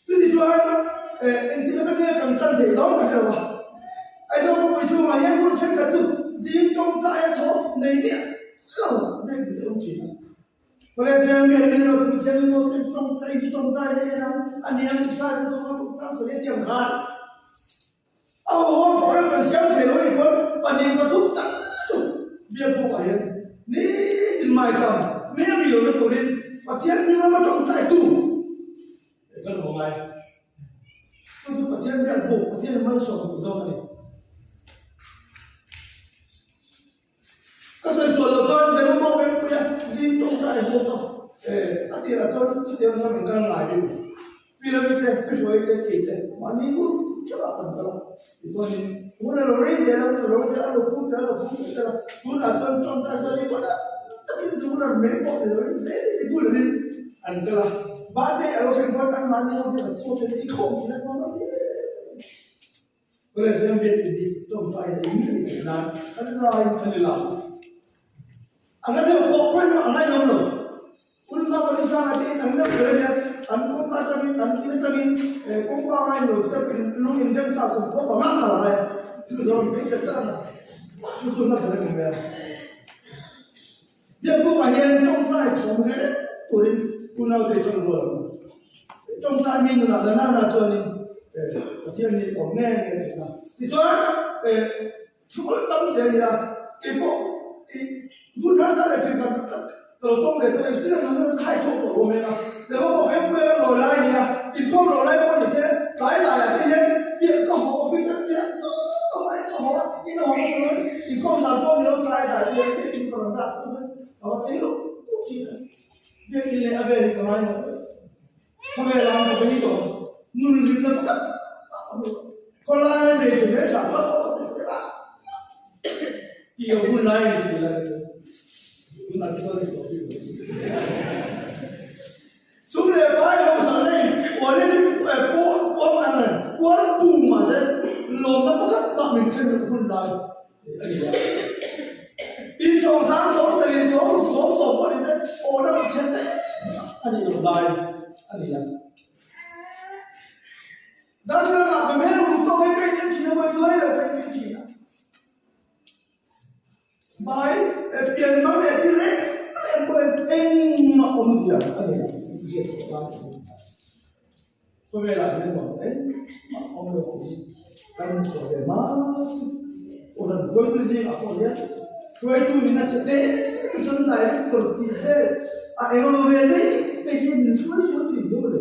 chutichuan engtik atang nge kan tan theih dawn ka hre lo a Aizawl khawpui chhungah hian hmun thenkhat chu zing tawngtai a thawk nei miah lo biak in te awm thin a. Pathian biak in lo thu thiang in lo ten tawngtai chu tawngtai na en a, a nia mi sa chu zawng a buk chang sawi a tiang khan a haw program kan siam thei lo ni pawn pahnih pathum tak chu biak bawk ah hian nitin mai tam mi a mi lo na turin Pathian mi lama tawngtai tu kan awm ngai chu chu Pathian biak buk Pathian malsawm duh zawng a ni. Ka sawi chhuah loh chuan Zema pawh ka inpui a, zing tawngtai haw kha a tirah chuan chutiang chuan kan kal ngai bik lo. Pi Rami te, Pi Hruai te, kei te mahni hun theuhah kan kal a. Tichuanin hun a lo rei zel a, hun a lo zel a, a lo pung tel a, a lo pung tel tel a. Tunah chuan tawngtai sawi hi kawt takin chu hun a meng pawh ni loin zel in i bulah in an kal a. Birthday a lo thleng pawn an mahni ho hian an chhuak in i khawm thin a chuan a Kawleh chuan biak in hi tawngtai a in a ni theih nan kan laiin kan i lak. A la deuh pawh pawi pawh a ngaihawm lo. Unma Police a te in an leuh ber a nia, an kawngka atangin an in atangin kawngka ngain lo step in lung in rem sa sawm pawh panga kal a ngai a, chu zawng in phei chat chat a na, chu chu na ber a ni mai a. Biakbukah hian tawngtai thawm reng turin unaute i tawng rual ang u. Tawngtai mi nunah la nana chuanin Pathian hi awm nge nge a thin a. Tichuan Chhul tam che a nia, keipawh i hun harsa leh thil khat tak tak ka lo tawng ve tawh experience ang chuan ka hai chhuak tawh awm em a, lehkha pawh feng pui a lawi lai a nia, inkhawm lo lai pawh ni se tlai laiah te hian piah ka haw office a chiah tawp tawp a, ka haw a, in a haw hmasa lo in inkhawm dan pawh ni lo tlai dai te hian piah in ka rawn dah tawp a, ka va tei luh luh thin a, biak in leh a vel hi ka ngai lo. Khawvel ah ka bei tawh nun rimna pakhat mah ka hmu lo. Khawlai hmeichhe hmeltha kal pawh ka ti sawi a tih a hun lai a ni tih lai chu tunah te chuan ti tawh bik lo. Sum leh pai hausa nei uaile chu pawh pawm an reng puar pum mahse lawmna pakhat mah min thlen loh hun lai a ni a. Inchhawng sang chhawng sarih chhawng ruk chhawng sawm pawh ni se awhna Pathian te a nih loh lai a ni a. Darthlalang ah ka hmel ruk tawk hi ka in thin a vawi luai lo ka in thin a. Hmai pian mang leh thil reng reng pawh hian engmah awmzia a nei lo tih hriat chhuah lai a ni. Khawvelah hian nuam engmah awm lo tih hi kan hmu chhuah ve mai. Kohhran hruaitu zingah pawh hian hruaitu in a che te te sawn director tih vel a eng emaw vel mai mai hi min hruai chhuah thin hi mawle.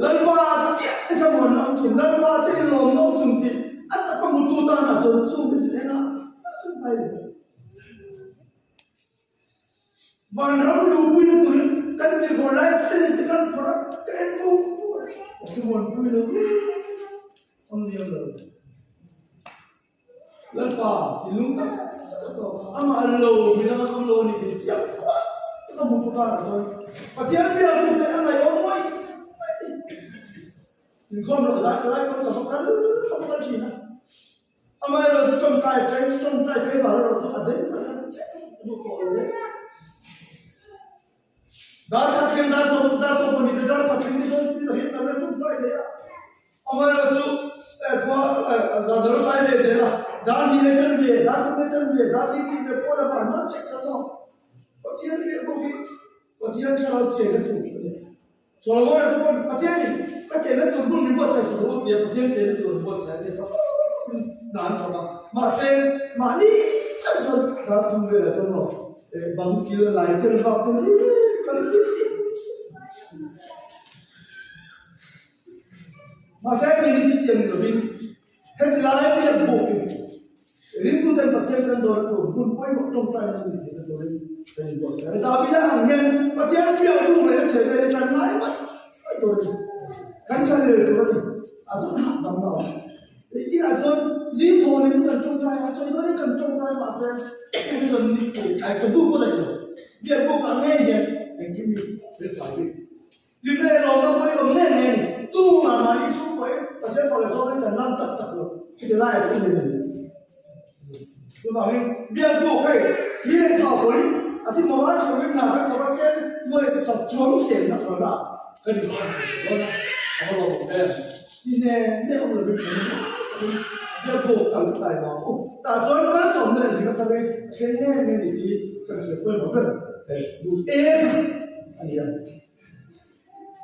Lalpa chiah te kha muan awm chhun, Lalpa chiah i lawm awm chhun tih a taka hmutu tanah chuan chung te chu engah mah lo. Vanram luhpuina turin kan tirhkaw license te kan phawrh a, ka en vung vung a, ka thuvawnpui lo viau awm liam lo. Lalpa thinlung tak tak a tawk a, amah lo midang a awm lo a ni tih chiang kuat tak a hmu phawt a chuan Pathian biaktu te a ngaihawm mai mai a ni. Inkhawm loh zai lai pawn ka va kal ka va kal thin a. Amaherawh chu tawngtai kai tawngtai kai vang erawh chu a den mai a che a duh tawh lo hle. Dar khat thleng dar sawm dar sawm pahnih te dar khat thleng te chuan tin takin kan la tum hruai thei a. Amaherawh chu eh khua eh zan alo tlai ve zel a, dar hnih leh chan ve, dar thum leh chan ve, dar li tih ve pawh la van hman chek kha zawk. Pathian riah bawk hi Pathian thlarau chenna tur a ni. Solomona chu pawn Pathianin ka chenna tur hmun min buatsaih sak rawh tia Pathian chenna tur an buatsaih a ti ta in hna an thawk a. Mahse, mahni chauh chuan ral thum velah chuan maw bang kil lai tel vak te ri kal tir fur fur. Mahse, mi hi tiang ni lovin heti lai biak bawkin Ringtuten Pathian kan dawr tur hmun pawimawh tawngtaina a nih theihna turin kan inbuatsaih a ni. Davida ang hian Pathian piang bung leh a chhe vel hi tan ngai mai mai tur a ni. Kan kal rel tur a ni. A chuan hahdam na awm. Inah chuan zing thaw nen kan tawngtai a, chawi dawnin kan tawngtai mahse heng hi chuan ni ai ka duh pawh daih lo. Biak buk ang ngei hian engkim hi rilfai bik. Hlimna leh lawmna pawh hi awm nge nge a ni. Chungah mahni chhung pawhin Pathian fak leh zawngin kan lam tak tak lo. Heti laiah chuan hlim a ni. Chuvangin biaktu hei thi leh thau pawhin a thi hmawh a thawkin hna kan thawk a chen nuai sak chuang selna tawrhna kan inhawng thei dawn a, a va lawmawm em? Ti ne ne awm lovin kan takin biaktu kal tai vang u. Tah chuan kalsawmna leh hlimna thar hi a thleng nge nge ni tih kan sawi pawimawh ber duh em a ni a.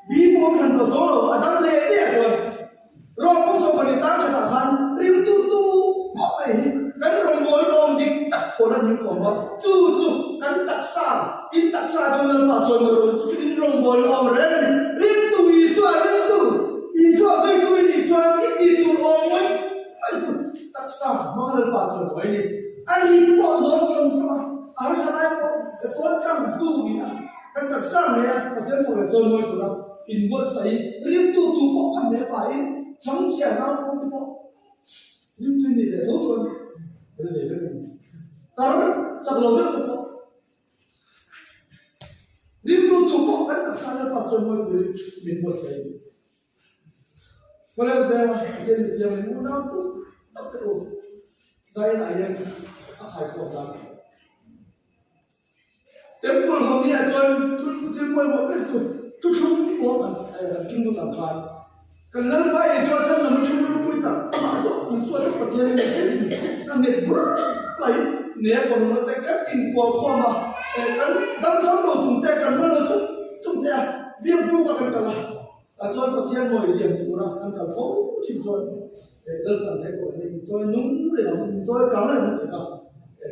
Mi pawh thlan tawh zo lo, a dang leh leh ah chuan Rom pawh sawm pahnih chang khatah khan ringtu tu pawh mai hi kan rawngbâwl awm dik tak pawn an ring awm a, chu chu kan taksa, in taksa chu Lalpa chuan maw rawh chu chu in rawngbâwl awm reng a ni. Ringtu Isua ringtu, Isua zuitu i nih chuan i tih tur awm mai mai chu taksa hmanga Lalpa chuan maw i ni. A rin pawh zawng ṭawng ṭawng a, a harsa lai pawh pawn tlang tu ni a. Kan taksa ngei a Pathian fak leh chawimawi tura inbuatsaih rimtu tu pawh a hne pahin chhangchhia naupang te pawh rimtu nih leh tho chuan tel ve vek a ni. Tar chak lo deuh te pawh rimtu tu pawh kan taksa Lalpa chawimawi turin min buatsaih a ni. Khawleng venga Pathian mithiam in unau tuk tak te u Zion-ah hian a khaikhawm dan a ni. Temple hawng ni ah chuan thil pawimawh ber chu thuthlung pawh an king lut ang khan kan Lalpa Isua chhan lam atang ropui tak amah chu Isua chu Pathian in a nghet in a nghet bur mai nia pawh te kan inkual khawm a kan damsam lo chung te kan hman lo chung chung te a biak buk a kan kal a tah chuan Pathian mawi ziam tura kan kal fo thin chuan Lalpan he pawh hi inchawi nung reng ang, inchawi kang reng ang tih kha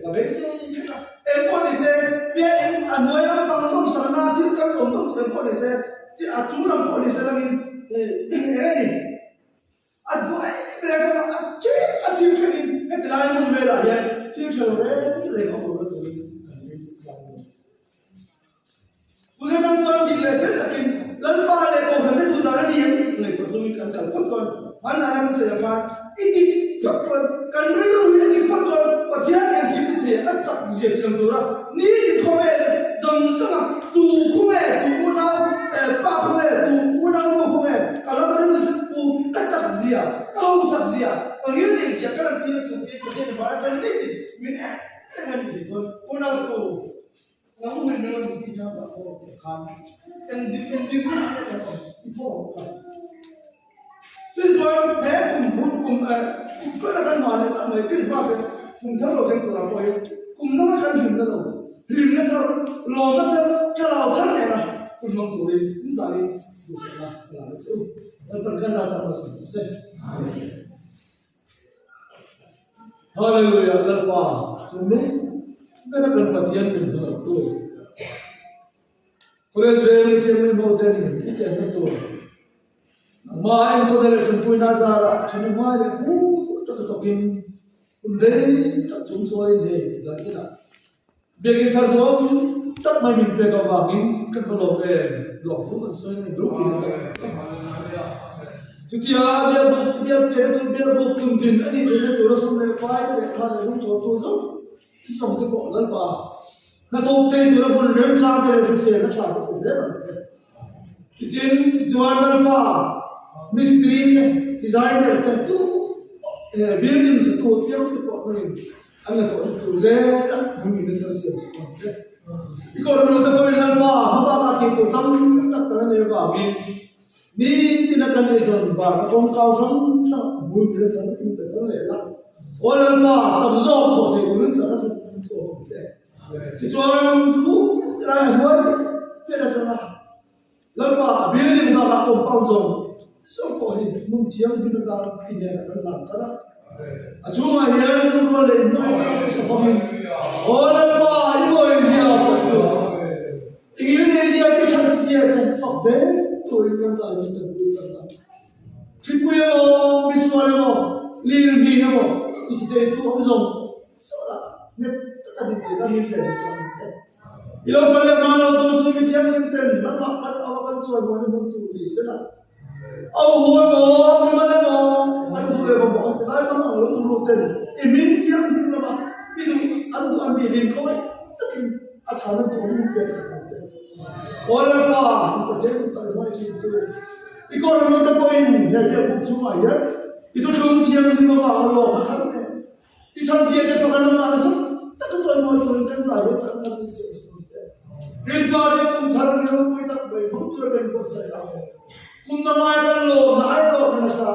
ka beisei thin a. Eng pawh ni se, biain a hnuai lampang zawng sakna thil kal awm zawng chu eng pawh ni se, a chung lam pawh ni se langin eng nge ni? A hnuai ber atanga a ṭek a thil thlengin heti lai hmun velah hian thil ṭha lo reng reng a awm lohna turin kan ring tlang a ni. Tuna kan chuan dik leh fel takin Lalpa leh Kohhran te duh dan a ni em tih ngaihtuah chungin kan kal phawt chuan hmanah kan sawi ang khan i dik phawt chuan kan rilru hi a dik phawt chuan Pathian engkim ti thei a chak zia ti lang tura ni tin khawvel zawng zawng a tu khawnge tu unau pa khawnge tu unau nu khawnge ka lam rilru zet pu ka chak zia ka hausak zia ka ngil neih zia ka lantir tur hi Pathian in vana tan ni tin min en reng a ni tih chuan unau tu Nang rin emaw ni tih hian ka thaw tih khan eng dik eng dik na ah kan awm i thaw ang kha. Chu chuan he kum hun kum eh kum kawt a kan mah leh tak mai Christmas leh kum thar lo thleng tur ah pawh hian kum dang a kan hlimna lo hlimna thar lawmna thar thlarau thar nena hun hmang turin in zah in duhsakna ka la leh che u. Lalpan kan zah tak malsawm rawh se. Amen. Hallelujah Lalpa chu nung bera kan Pathian min hmangaih tu Khawvel veng i thiam min ho ten i chenna tur nangmah enkawl leh ṭanpuina zarah ṭhahnem ngai leh pu taka tawkin hun rei tak chung sualin hei zankinah Biakinn thar duau tak mai min pek avangin kan va lawm em? Lawmthu kan sawi a ni ropui na chang a Chutia biakbuk biak chena chu biakbuk tum din a nih theihna tura sum leh pai te leh thla leh lung chhawr tu zawng zawng te pawh Lalpa hnathawk thei tura hun remchang te leh hriselna tha te pe zel ang che. Tichin tichuan Lalpa mistiri te designer te tu building satu piang te pawh hmangin An la thawh lut tur zel a, hmun in a thar siam sak ang che. I kawr lut a pawhin Lalpa hmabak ah tih tur tam tak kan la nei avangin nitin a kan eizawn bar a kawngkau hrang hrang ah hmun in a thar in pe thar leh la. Aw Lalpa, tam zawk thawh thei turin chak a that thu ang che. Tichuan thu lai a hnuai ber atanga Lalpa building bakah compound zawng zawng pawh hi hmun thianghlim atan i hnenah kan lam thar a. A chhungah hian lungrual leh inhmang tak a hmasa bawkin, Aw Lalpa, i mawizia fak tur, i ngilneizia te thatzia te fak zel turin kan zai min kan pui kan la. Thlipui emaw, misual emaw, lirnghin emaw, i siteitu awm zawng zawng lakah nghet taka din theihna min hriat sak ang che. I lo kal leh hma lo zawng chu mi thianghlim ten nangmah kan au a kan chawi maw ni hmun tur ni se la. Au hu emaw, mi mal emaw, an duh leh mamawh an ti lai mang ang lo tur ten i hming thianghlim lama i duh an duh an tih rin khawngaih takin a chhan an tuam min pek sak ang che. Aw Lalpa, in Pathian duh tak hmai thin tu, i kawr emaw te pawhin he biakbuk chungah hian i thuthlung thianghlim avang a lawm a thar nen. I thatzia te fak an awm a, nasa tak a chuan mawi turin kan zai hian chak kan insiam chho ang che. Krismas hi kum thar ni ropui tak mai hmang tura kan inbuatsaih ang e. Kum na ngai kan lawm na ai lawm na nasa.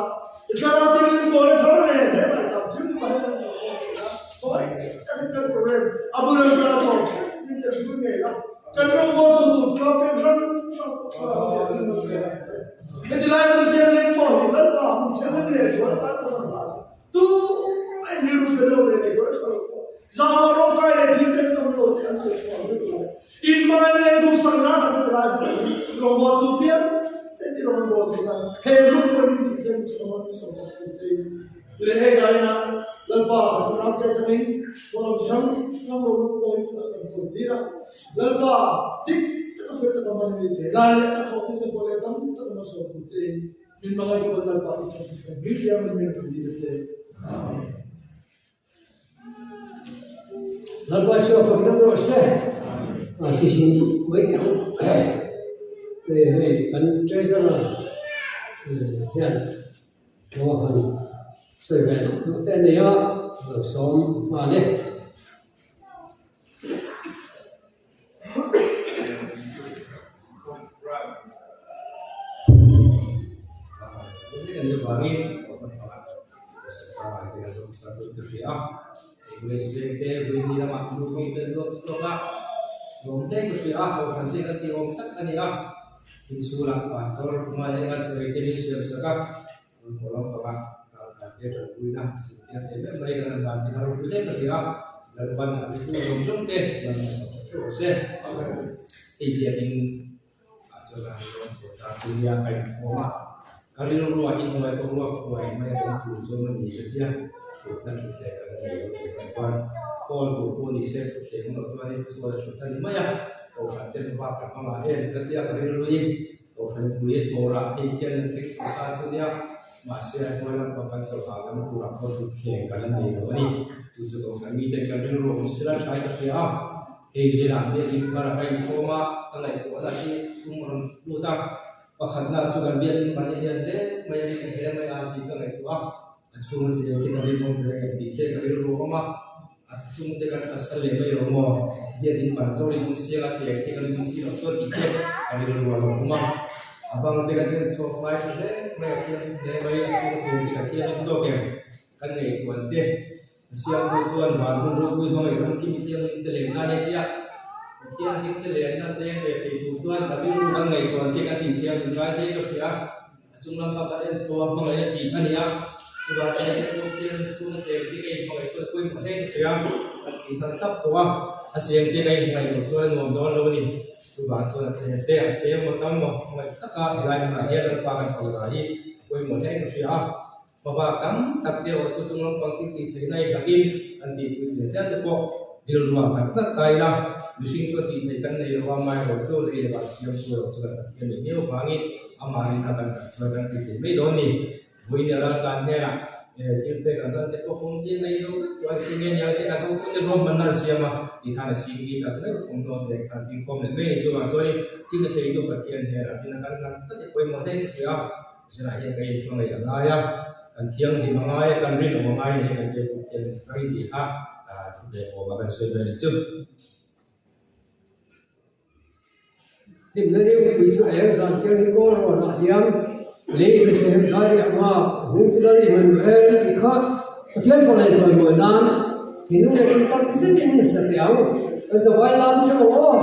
I thlarau thil in pawl a thar nen he mai cham thil hmuh ah hian kan kal khawm thei a. Khawi takin kan program a bul an zar pawh thleng interview ngei la. Kan rawngbawl tu tur tlawm pek hrang hrang pawh thlarau thil in lo siam ang che. Heti lai hmun thianghlim pawh hi Lalpa hmun thianghlim leh zual atan pawh an hlan. Tu mah in rilru fel lo leh leh ber tha lo pawh zau a rawng kai leh thil ten tam lo tih an sawi chhuah ang lutuk a. Inhmangaih leh duhsak nan an ti lai pawh hi rawngbawl tu piang ten i rawnbawl theih nan he hnung pawhin min tih thiam chu a man sawi sak tur che in leh hei daina Lalpa kan unau te atangin thawhlawm chi hrang hrang lo lut pawhin kan kawl tir a. Lalpa dik taka fel. Helai leh a thawhtute pawh leh tam tak a hmasawm tur chein min hmangaih chuan Lalpa Isua Krista hming thianghlim in kan dil a che. Amen. Lalpa Isua fak deuh rawh se. A ti sin duh mai teh ang. Hei hei kan treasurer hian lo han sawi ve duh duh te a nei a, lo sawm nghal e. Kohhran pui thawrah hei hian an thleng chho ta chu nia, mahse a hnuai lampang kan chawlhah lam turah pawh thutthleng kan la nei lo a ni. Chu chu kohhran miten kan rilru awm sila tha ka hria a, hei zinah biakin thar a ka inkhawm a, ka ngaihtuahna hi thum rawn lut a, pakhatna chu kan biakin ban hi lian hle mai a ni ta hle mai a tih ka ngaihtuah a, a chhunga cheng te kan rinawm ve em tih te ka rilru awm a, a chung te kan hla leh mai lo maw, biakin ban zo leh awm siang a cheng te kan rinawm si loh chuan tih te ka rilru a lo awm a, a bang te kan en chhuak fai tha hle mai a thianghlim hle mai a chhunga cheng te kan thianghlim tawk em kan ngaihtuah te a siamtu chuan van hun ropui hmangaih ram kim thianghlim te leh na nia tia thianghlim te leh na cheng ve thei tur chuan ka rilru kan ngaihtuah te kan inthianghlim ngai hle ka hria a. A chung lamah kan en chho a, hmangaih a chih a ni a, chuvang chuan heti pawh hian chhunga cheng te ka inhmangaih chuan pawimawh hle ka hria a, kan chih hman thlap tawh a, a cheng te ka inhmangaih loh chuan a nuam dawn lo a ni. Chuvang chuan a cheng te a tlem maw tam maw hmangaih taka helai hmunah hian Lalpa kan fak zah hi pawimawh hle ka hria a, hmabak tam tak te erawh chu chung lampang thil tih theihna i hlakin kan tihpui thei zel te pawh rilruah kan tlat ta ila, mihring chuan tih theih kan nei lo a, amaherawh chu lei leh vah siam tu erawh chu kan Pathian leh miau vangin Amah rin a kan kal chuan kan ti thei mai dawn ni. Vawiin a raltlan hnenah thil pek an ran te pawh kawng tin a inzo vek tawh a, engtin nge nia te a hotu te ruahmanna an siam a, tikhan a sing bik tak meuh thawmhnaw te khan tinkhawm leh mai a ni. Chuvang chuanin thil a theitu Pathian hnenah rin a kan ngan tlat hi pawimawh hle ka hria a, zirah hian ka inhmangaih a ngai a, kan thianghlim a ngai a, kan rinawm a ngai a ni hei kan biak Pathian changin tih kha thupek awm a kan sawi ve a ni chu. Hlimna ringpui chu eng zan chiang hi kawl rawn ah hian lei Bethlehem dai riah ma hming chu Lal Immanuel tih kha Pathian fawh leh chawimawi nan thinlung leh thil tak zetin in sa teh ang kan zavai lam che maw aw.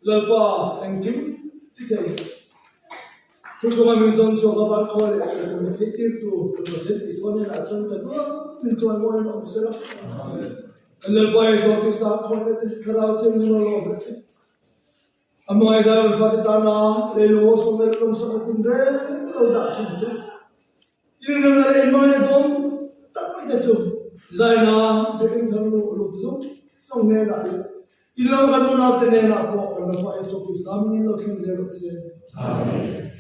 Lalpa engkim ti thei. Thuthlunga min zawn chhuak a van khaw leh ṭha min theih tirtu Pathian Isua hnenah chuan ka duang min chuan mawiin awm sela. Kan Lalpa Isua Krista khaw leh te thlarau thianghlim a lawm leh thei. A hmangaih Zion fate tana leilung aw sawm leh lawmsak a tin reng lo dah thin te. Inrinna leh inhmangaihna dawng tak mai te chu Zion-a biakinn thar lu lut zawng zawng hnenah leh In lo kan unau te hnenah pawh kan Lalpa Isua Krista hmingin lo thleng zel rawh se. Amen.